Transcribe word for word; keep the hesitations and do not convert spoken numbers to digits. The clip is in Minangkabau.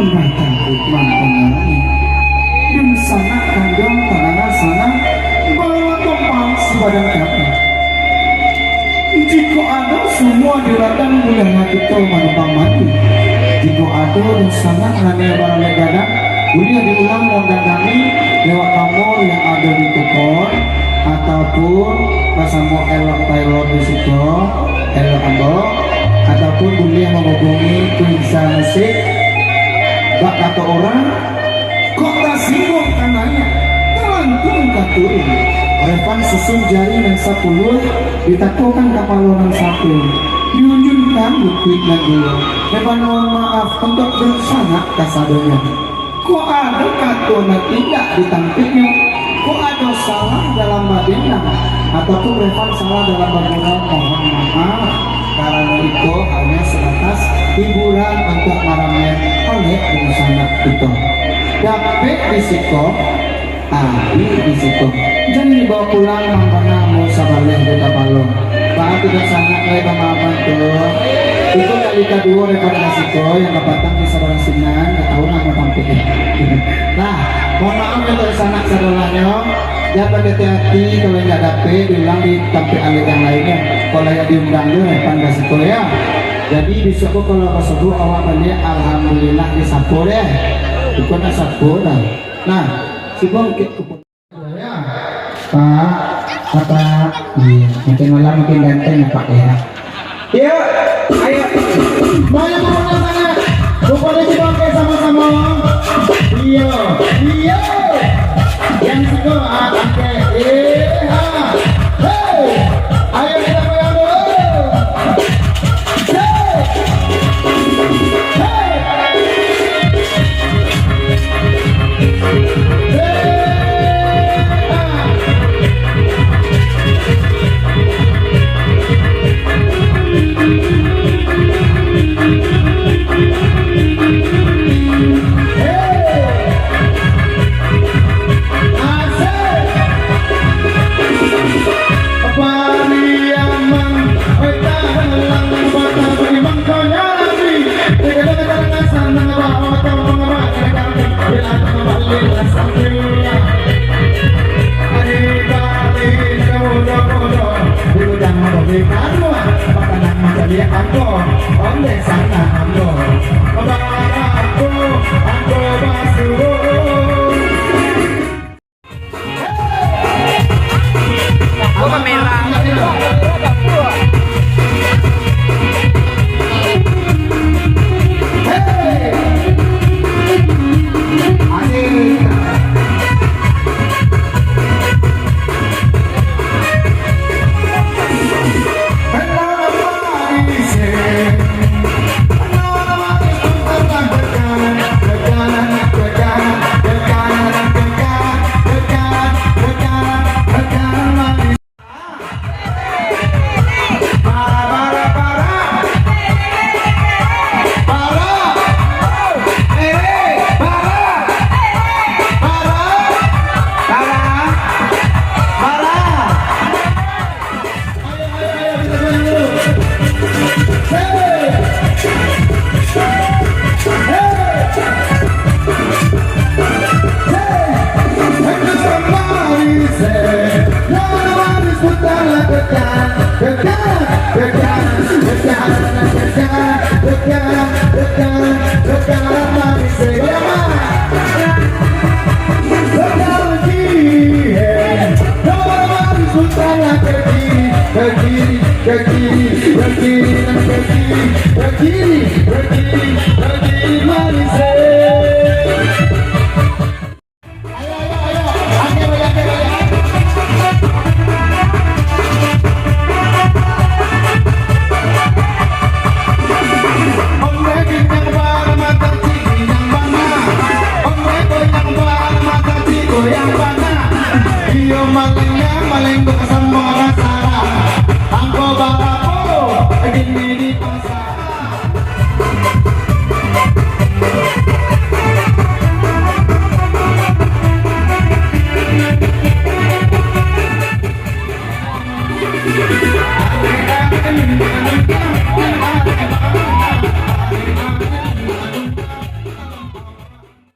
Batang Lukman Pangalaman, dunsanak kanduang tanana sanak, balawa tompang sibadan kaki. Jikok ado sumua di ladang, buliahlah kito manumpang mandi. Jikok ado dunsanak nan niaik baralek gadang, buliah diulang maundang kami lewat nomor yang ado di kupon, ataupun basamo elok tailor di siko, elok ambo, ataupun buliah manghubungi Quinsa Musik. Bak kato urang, kok tasingguang ka naiak, talantuang ka turun. Revan susun jari nan sapuluah, ditakokan kapalo nan satu, diunjunkan lutuik nan duo. Revan mohon maaf untuak dunsanak kasadonyo. Kok ado kato nan indak ditampiknyo, kok ado salah dalam badendam, ataupun Revan salah dalam bagurau, mohon maaf. Karano iko hanyo sabatas hiburan untuak maramian alek dunsanak kito. Dapek di siko, abih di siko. Jan dibawa pulang mambana ambo sabaleh di kapalo. Baa tu dunsanak lai bamaafan tu. Iko kali kaduo daripada siko, yang kapatang di sabalah sinan, ndak tahu namo tampek. Nah, mohon maaf untuak sanak sadolahnyo. Jan bakecek ati, kalau indak dapek, diulang di tampek alek yang lainnyo. Kalau yang diundang tu, Revan ka siko, ya. Jadi, bisuak ko kalau basobok awak baliak, alhamdulillah, disapo deh. Bukan nak sapo dah. Nah, si Bongkek tu pun. Ya. Pak, Bapak, iya, makin malam makin ganteng ya, Pak, ya. Iyo, ayo. Banyak orang sangat. Rupanya kita pakai sama-sama. Iyo, iyo. Yang suka, ah, pakai. Eh, ha. Hei. Ayo kita goyang dulu. Hei. Hei. Gua pameran. Ke kiri, ke kiri, ke kiri, ke kiri, ke kiri, ke kiri, manis. Ayo, ayo, ayo. Angke baliak, angke baliak. Ondeh ginjang bana, mata ciek ginjang bana. Ondeh goyang bana, mata ciek goyang bana. Iyo malenggang, malenggang samo rasana. Angko barapo? Gini.